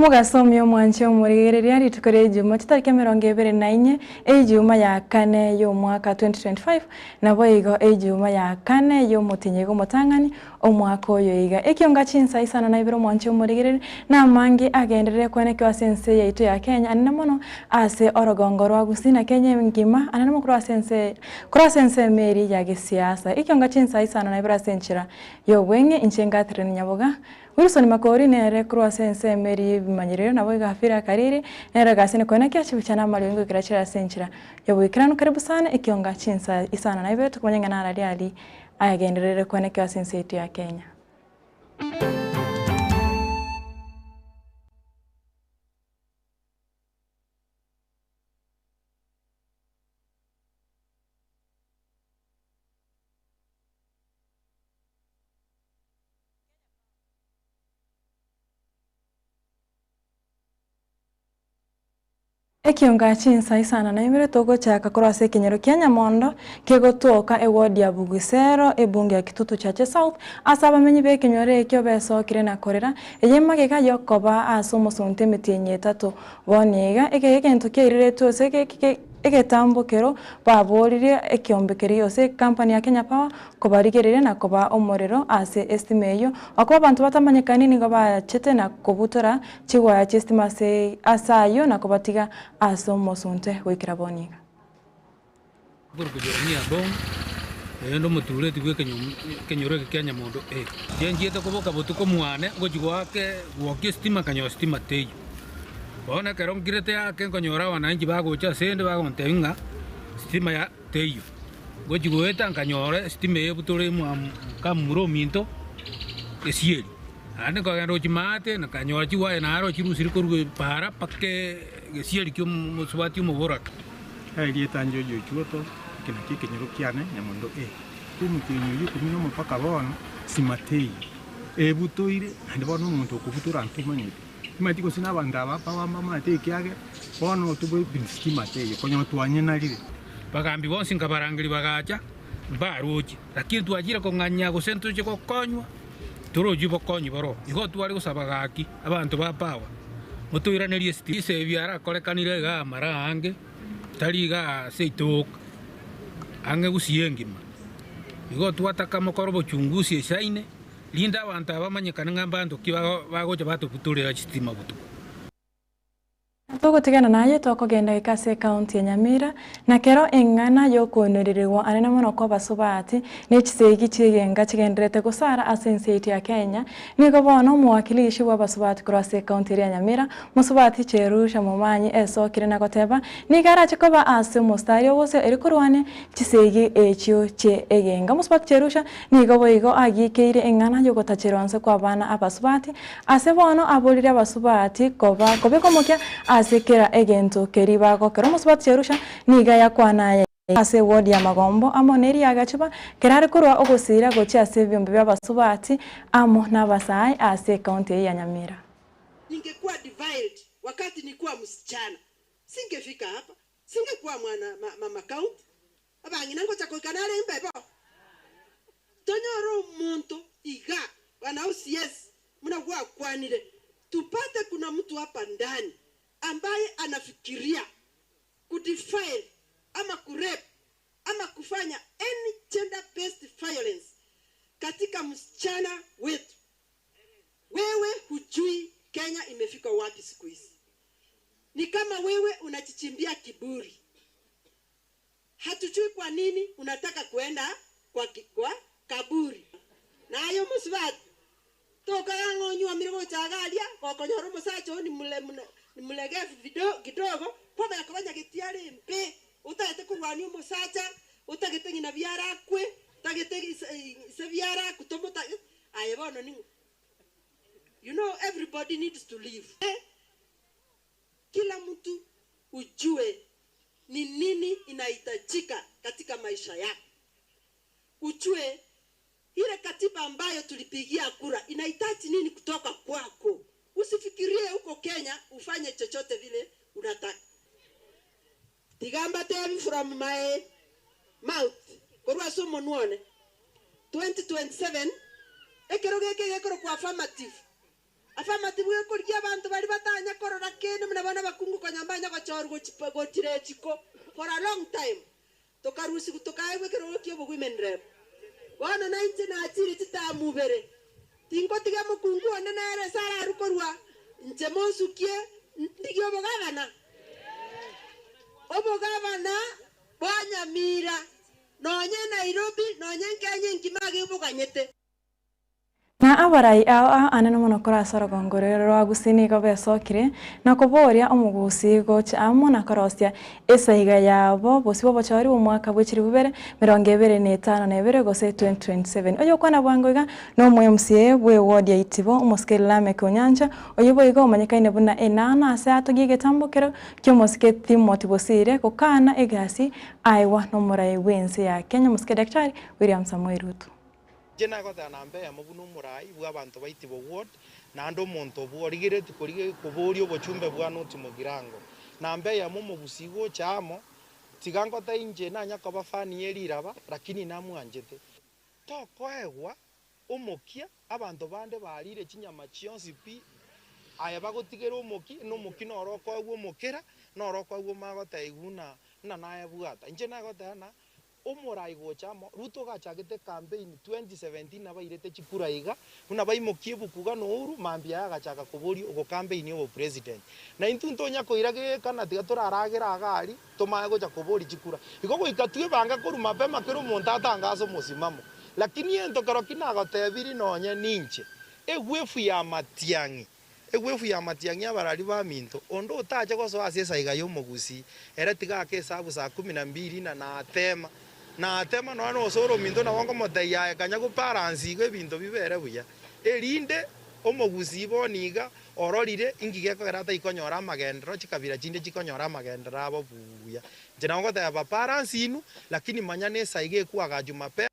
Mogasomia omwanche omorigereria rituko ria Ijumaa chitariki 24 Ejuma ya kane y'omwaka 2025 naboigo Ejuma ya kane y'omotienyi iga omotang'ani omwaka oyo iga. Ekionga chinsa isano na ibere omwanche omorigereria na amange agenderere kwenekwa ase ense yaito ya Kenya anene mono ase orogongo rwa Gusii na Kenya engima anene mono korwa ase ense korwa ase ensemo eria ya gesiasa. Ekionga chinsa isano na ibere ase enchera y'obweng'e inche Catherine Nyaboga Wilson Makori nere korwa ase ensemo eria y'ebimanyererio naboigo Hafira Kariri nere egasi nekoenekia chibicha na amariogi goikera chire ase enchera y'oboikeranu karibu sana ekionga chinsa isano na ibere tokomanya ng'a narari aria agenderere koenekiwa ase ense yaito ya Kenya. Ekionga chinsa isano na ibere togochaka korwa ase ekenyoro kia Nyamondo kegotoka eward ya Bugisero ebunge ya Kitutu Chache South ase abamenyi ba ekenyoro ekio besokire na korera eye magega yokoba ase omosonto emetienyi etato bono iga eke egento kiairiretwe ase egetambokero baboririe ekiombe keria gose ekampani ya Kenya Power kobarigereria na kobaa omorero ase estima eyio. Okoba abanto batamanyekani nigo baachete na kobutora chigwaya chi'estima ase ase ayio na kobatiga ase omosunte goikera bono iga. Korokwa Jeremia Abong, naende omotureti bw'ekenyoro eke kia Nyamondo A. Inche nchiete koboka botuko mwane, ngochia goaka gwokia esitima nkanyora sitima teiyo. Bono ekero nkirete ake nkonyora abananchi bagocha asende bagontebia ng'a sitima ya teiyo. Ngochia goeta nkanyora esitima eye ebutore mwa kamomura ominto esieri. Naende nkogenda gochia maate nkanyora chiwaya naro chirusire korwa epaara mpaka egesieri kia omosubati omoboraka. Erieta George Ochuoto, eke nakio ekenyoro kiane, Nyamondo A. Omotienyi oyio ikomi nomo mpaka bono, simateiyo. Ebutoire, naende bono omonto okobutora ntomanyeti. Timanyeti gose na abanto aba aba bamanyete ekiagera bono tobwe sitima teiyo, konya twanyenarire. Bagambi bonsi nkabarangeria bagacha, mbaroche, lakini twachire kong'anya gose ntoche gokonywa, torochi obokonyi boroo. Igo tware gosaba gaki, abanto ba power, motoiranerie estima. Ise ebi arakorekanire igaa amara aange, tari igaa ase itoka, ang'e gusii engima. Igo twataka mokore obochungusi esaine, rinde abanto aba bamanyekane ng'a mbanto ki bagocha batobutorera chistima botuko. Togotigana naye tokogenda goika ase ekaunti ya Nyamira, na kero eng'ana y'okoinorerigwa anene mono kw'abasubati ne chisegi chi'egenga chigendererete gosara ase ense yaito ya Kenya, nigo bono omowakilishi bw'abasubati korwa ase ekaunti eria ya Nyamira, mosubati Cherusha Momanyi esokire na goteba nigo arache koba ase omostari ogosio erio korwania chisegi echio chie egenga. Mosubati Cherusha nigo boigo agiikeire eng'ana y'ogotacherwa nse kw'abana abasubati Ase bono aborire abasubati koba kobeka omokia ase kera egento keria bagokera. Omosubati Jerusha nigo ayakwana aya ase ewodi ya Magombo amo neria agachuba kerare korwa ogosiira gochia ase ebiombe bi'abasubati amo n'abasae ase ekaunti eye ya Nyamira. Ningekuwa defiled wakati nikuwa msichana singefika hapa singekuwa mwana mama county Abang'ina ngocha goika nare imbebo. Tonyore omonto iga, bwana OCS, buna gwakwanire, tupate kuna mtu hapa ndani ambaye anafikiria kudefile ama kurape ama kufanya any gender based violence katika msichana wetu. Wewe hujui Kenya imefika wapi siku hizi. Ni kama wewe unajichimbia kiburi. Hatujui kwa nini unataka kuenda kwa, kwa kaburi. Naye omosubati tokaga ng'a onyuomire gocha iga aria, gokonyora omosacha oo ni mlegevu kidogo, kwamanya koba nyageti are mbe, otagete korwania omosacha, otagete ng'ina biara akwe, otagete ise biara akwe, tomota aye bono ning'o? You know everybody needs to live. Kila mtu ujue ni nini inahitajika katika maisha yako. Ujue ile katiba ambayo tulipigia kura inahitaji nini kutoka kwako. Usifikirie huko Kenya ufanye chochote vile unataka. Tiga mbatebi from my mouth korwa ase omonwa one 2027 ekero geke gekorokwa affirmative. Affirmative gekorigia abanto baria batanya korora kende buna bono abakungu konya mbanya gochorwa gochi gochira echiko for a long time. Tokarusigwa tokaegwa ekerogo kia obo-women rep. Bono nainche nachire chitamu ibere, tingotiga mokungu onde nere ase ararwe korwa inche monsukie ndigie obogavana. Obogavana bwa Nyamira, nonye Nairobi, nonye Kenya engima iga eboganyete. Na abarai ao ao anene mono korwa ase orogongo rore rwa Gusii nigo besokire na koboria omogusii gocha amo na korosia esaiga yabo bosio bw'obochori bw'omwaka bwe chilifu ibere merongo ebere na etano na ebere gose 2027. Oyokwana bwango iga nomo MCA bwe ward ya Itibo omosike Lameck Onyancha oyio boigo omanyekaine buna Enana ase atogie egetambo kero ki'omosike Timothy Bosire gokana egasi aegwa nomorai bw'ense ya Kenya omosike Daktari William Samoei Ruto. Inche nagoteba nambe eyemo buna omoraai bw'abanto ba Itibo Ward, naende omonto obwo origeretie korigia koboria obochumbe bwane oti mogirango. Nambe eyemo omogusii gocha amo, tiga ngote inche nanya koba fan ye riraba, lakini namwanchete. Tokoegwa omokia, abanto bande barire chinyama chionsi pi, aye bagotigera omokia, na omokia noro okoegwa omokera, noro okoegwa omagotebigwa buna ng'a nayebwata. Inche nagoteba ng'a Omorai gocha amo, Ruto gachagete campaign 2017 abairete chikura iga, buna baimokia ebuku iga na Uhuru, mambia aye agachaka koboria ogo campaign obo president. Na intwe ntonya koira geka na tiga toraragere iga aria, tomanye gocha koboria chikura. Igo goika twebange korwa mapema kera omonto atangase omosimamo. Lakini ento kero ki nagotebirie nonye ninche, egwefu ya matiang'i Egwefu y'amatiang'i y'abarari baminto, onde otache gosoa ase esaiga y'omogusii, ere tiga ake esabu saa kumi na mbili na nateema, nateema nonya nosoro ominto nabo nkomotebia aye kanya gobalansi igo ebinto bibere buya, erinde omogusii bono iga ororire inki gekogera ataikonyora amagenderero chikabira chinde chikonyora amagenderero abo buya. Inche nabo ngoteba babalansi inwe, lakini manya nesaiga ekwagachwa mapema.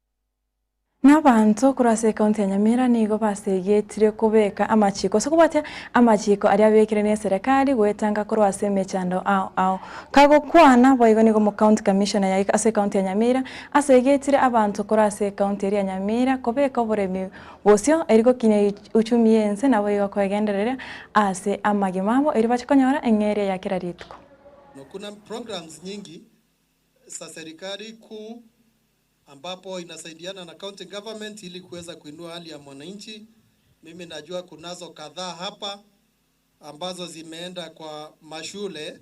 Na abanto korwa ase ekaunti ya Nyamira nigo basegetire kobeka amachiko gose kobwatia amachiko aria abekire ne eserekari goetanga korwa ase emechando ao ao. Kagokwana boigo nigo omocounty commissioner ya ase ekaunti ya Nyamira asegetire abanto korwa ase ekaunti eria ya Nyamira kobeka oboremi bosio eri gokinia uchumi y'ense naboigo koegendereria ase amagima abo erio bache konyora eng'eria ya kera rituko. Kuna programs nyingi za serikali kuu ambapo inasaidiana na county government ili kuweza kuinua hali ya mwananchi. Mimi najua kunazo kadhaa hapa ambazo zimeenda kwa mashule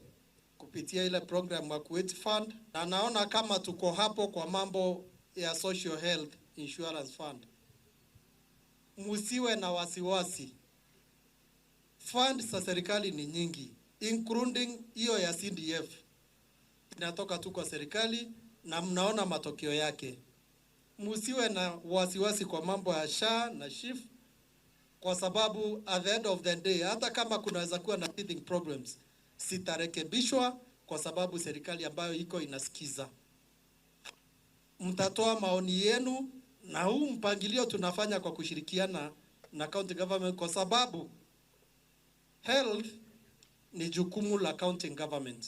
kupitia ile program ya Kuwait Fund, na naona kama tuko hapo kwa mambo ya Social Health Insurance Fund. Musiwe na wasiwasi, fund za serikali ni nyingi, including hiyo ya CDF inatoka tu kwa serikali na mnaona matokeo yake. Musiwe na wasiwasi kwa mambo ya SHA na SHIF kwa sababu at the end of the day, hata kama kunaweza kuwa na teething problems zitarekebishwa kwa sababu serikali ambayo iko inasikiza. Mtatoa maoni yenu, na huu mpangilio tunafanya kwa kushirikiana na county government, kwa sababu health ni jukumu la county government,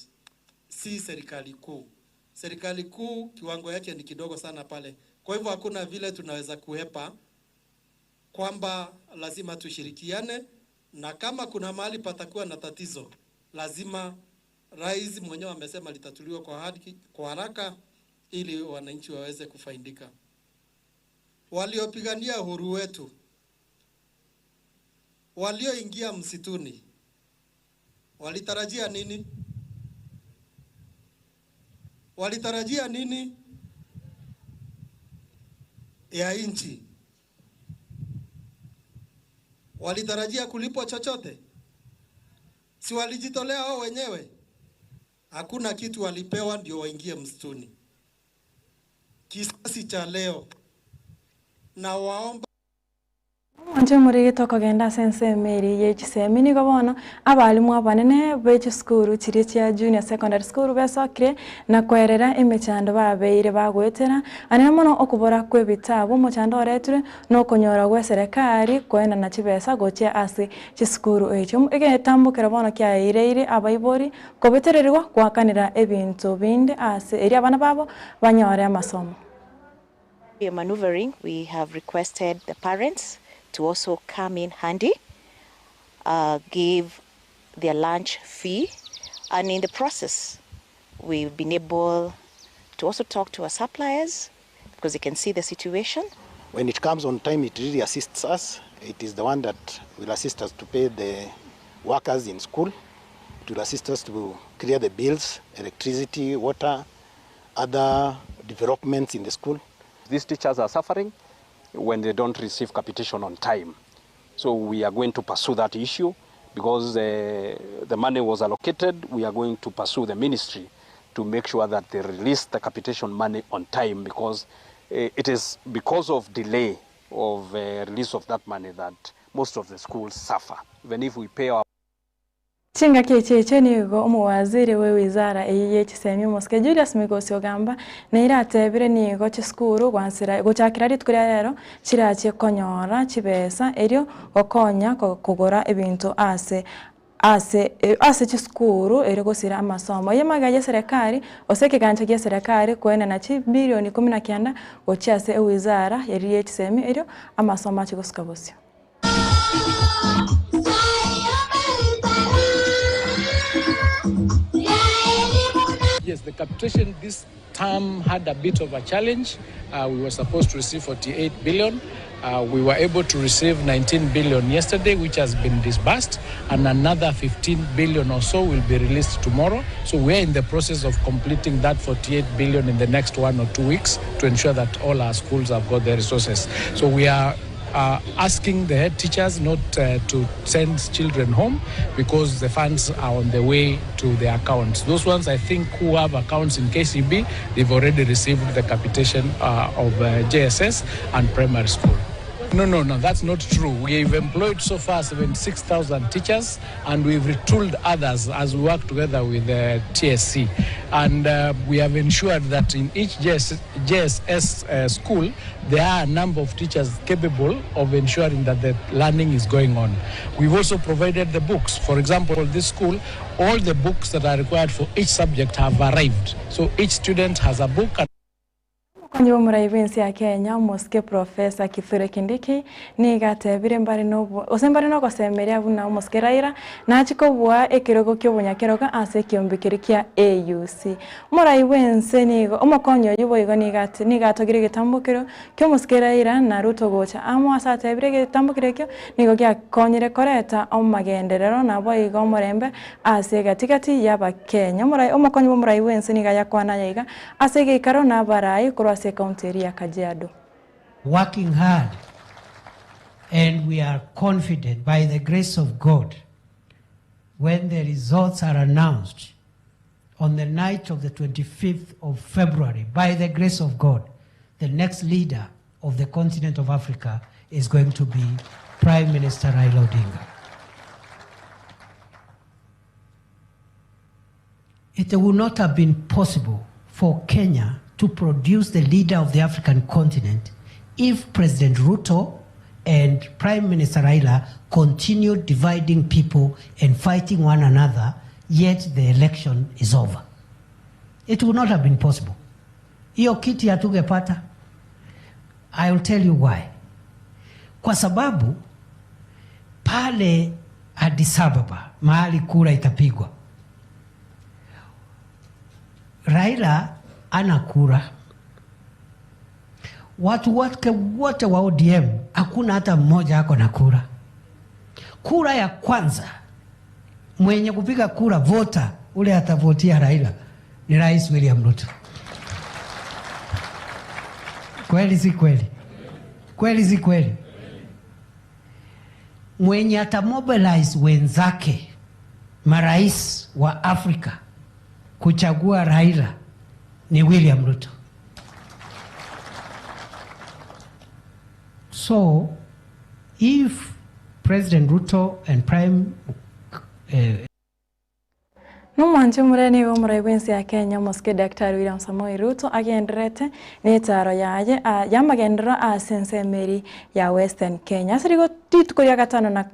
si serikali kuu. Serikali kuu kiwango yake ni kidogo sana pale, kwa hivyo hakuna vile tunaweza kuhepa kwamba lazima tushirikiane, na kama kuna mahali patakuwa na tatizo, lazima rais mwenyewe amesema litatuliwa kwa haki, kwa haraka ili wananchi waweze kufaidika. Waliopigania uhuru wetu, walioingia msituni walitarajia nini? Walitarajia nini ya nchi? Walitarajia kulipwa chochote? Si walijitolea wao wenyewe? Hakuna kitu walipewa ndio waingie msituni. Kisasi cha leo na waomba Omonto omorigete okogenda ase ensemo eria ye chisemi nigo bono abalimu abanene be chisukuru chiria chia Junior Secondary School besokire na koerera emechando babeire bagoetera anene mono okobora kwa ebitabu omochando oretirwe na okonyora gwa eserekari koenana chibesa gochia ase chisukuru echio. Egetambokero bono kiaireire abaibori kobetererigwa goakanera ebinto binde ase erio abana babo banyore amasomo. We are maneuvering, we have requested the parents to also come in handy. give their lunch fee and in the process we've been able to also talk to our suppliers because they can see the situation. When it comes on time, it really assists us. It is the one that will assist us to pay the workers in school. It will assist us to clear the bills, electricity, water, other developments in the school. These teachers are suffering when they don't receive capitation on time. So we are going to pursue that issue because the money was allocated. We are going to pursue the ministry to make sure that they release the capitation money on time because it is because of delay of release of that money that most of the schools suffer. Even if we pay our Chingaki echi echio nigo omowaziri bwe wizara eye ye chisemi omosike Julius Migosi Ogamba nere atebire nigo chisukuru gwansera gochakera rituko ria rero chirachie konyora chibesa erio gokonya kogora ebinto ase ase ase chisukuru erio gosira amasomo. Eye magega ya eserekari gose ekegancha gia eserekari koenana chibilioni ikomi na kianda gochia ase ewizara eria ye chisemi erio amasomo achie gosuka bosio. Yes, the capitation this term had a bit of a challenge. We were supposed to receive 48 billion. We were able to receive 19 billion yesterday, which has been disbursed, and another 15 billion or so will be released tomorrow. So we're in the process of completing that 48 billion in the next 1 or 2 weeks to ensure that all our schools have got their resources. So we are asking the head teachers not to send children home because the funds are on the way to their accounts. Those ones, I think, who have accounts in KCB, they've already received the capitation of JSS and primary school. No, no, no, that's not true. We've employed so far 76,000 teachers and we've retooled others as we work together with the TSC. And we have ensured that in each JSS school, there are a number of teachers capable of ensuring that the learning is going on. We've also provided the books. For example, this school, all the books that are required for each subject have arrived. So each student has a book. Omokonyi bw'omorai bw'ense ya Kenya omosike Professor Kithure Kindiki nigo atebire mbare nobo gose mbare nogosemeria buna omosike Raila nachie kobua ekerogo kia obonyakerogo ase ekiombe keria kia AUC. Omorai bw'ense nigo omokonyi oywo boigo nigo ate nigo atogire egetambo kero kia omosike Raila na Ruto gocha amo ase atebire egetambo keria ekio nigo giakonyire koreta omagenderero naboigo omorembe ase egatigati ya abakenya. Omorai omokonyi bwa omorai bw'ense nigo ayakwana iga ase egeikaro na abarai korwa ase ekaunti eria ya Kajiado. Working hard, and we are confident by the grace of God, when the results are announced on the night of the 25th of February, by the grace of God, the next leader of the continent of Africa is going to be Prime Minister Raila Odinga. It would not have been possible for Kenya to produce the leader of the African continent if President Ruto and Prime Minister Raila continued dividing people and fighting one another, yet the election is over. It would not have been possible. Hiyo kiti hatungepata. I will tell you why. Kwa sababu pale Addis Ababa mahali kura itapigwa, Raila ana kura, watu wake wote wa ODM hakuna hata mmoja ako na kura. Kura ya kwanza mwenye kupiga kura vota ule atavotia Raila ni Rais William Ruto. Kweli si kweli? Kweli si kweli? Mwenye atamobilize wenzake marais wa Afrika kuchagua Raila ni William Ruto. So if President Ruto and Prime Nomwanche omorere nigo omorai bw'ense ya Kenya omosike Daktari William Samoei Ruto agenderete na etaro yaye y'amagenderero ase ense emeri ya Western Kenya. Ase rigo rituko ria gatano na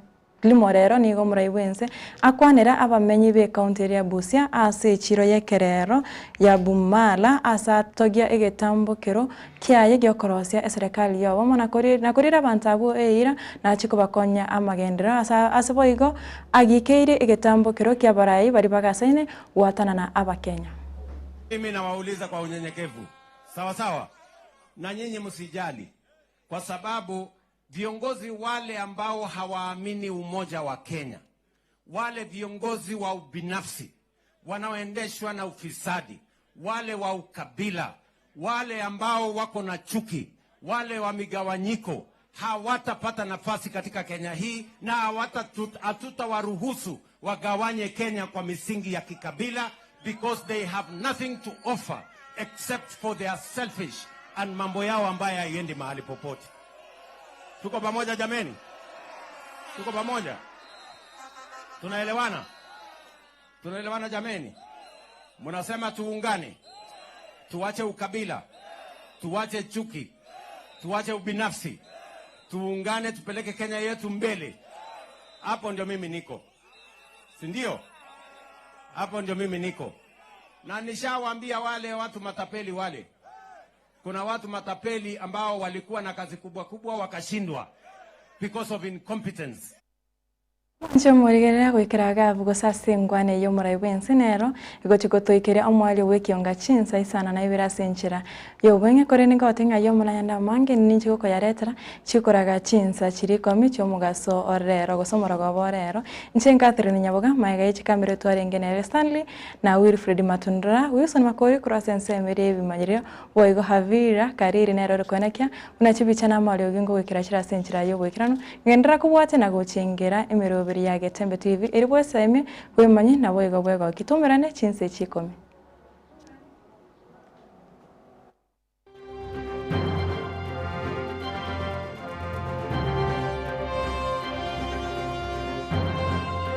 Rimo rero nigo omorai bw'ense akwanera abamenyi b'ekaunti eria ya Busia ase echiro y'ekerero ya Bumala ase atogia egetambokero kiaye gi'okorosia eserekari y'obomo na korira abanto abwo eira nachie kobakonya amagenderero ase ase boigo agikeire egetambokero ki'abarai baria bagasaine gwatanana Abakenya. Mimi nawauliza kwa unyenyekevu, sawa sawa, na nyinyi msijali, kwa sababu viongozi wale ambao hawaamini umoja wa Kenya, wale viongozi wa ubinafsi wanaoendeshwa na ufisadi, wale wa ukabila, wale ambao wako na chuki, wale wa migawanyiko hawatapata nafasi katika Kenya hii na hatutawaruhusu wagawanye Kenya kwa misingi ya kikabila because they have nothing to offer except for their selfish and mambo yao ambayo haiendi mahali popote. Tuko pamoja jameni? Tuko pamoja? Tunaelewana? Tunaelewana jameni? Mnasema tuungane, tuache ukabila, tuache chuki, tuache ubinafsi, tuungane, tupeleke Kenya yetu mbele. Hapo ndio mimi niko, si ndio? Hapo ndio mimi niko, na nishawaambia wale watu matapeli wale. Kuna watu matapeli ambao walikuwa na kazi kubwa kubwa wakashindwa because of incompetence. Inche omorigerere goikera agabu gose ase engwana eyio omorai bw'ense nero egochia gotoikeria omoerio bw'ekionga chinsa isano na ibere ase enchera y'obweng'e korende ngote ng'a ayio omonayande amange ninche gokoyaretera chikoraga chinsa chiria ikomi chi'omogaso orero gose omorogoba orero. Inche Catherine Nyaboga magega ye chikamera twarenge nere Stanley na Wilfred Matundura, Wilson Makori korwa ase ensemo eria y'ebimanyererio, boigo Havira Kariri nere ore koenekia buna chibicha na amariogi ngogoikera chire ase enchera y'oboikeranu. Ngenderera kobwatia na gochengera emeroberi ya Getembe TV eri bwesemie, bwemanyie, naboigo bwegokie. Toumerane chinsa echi ikomi.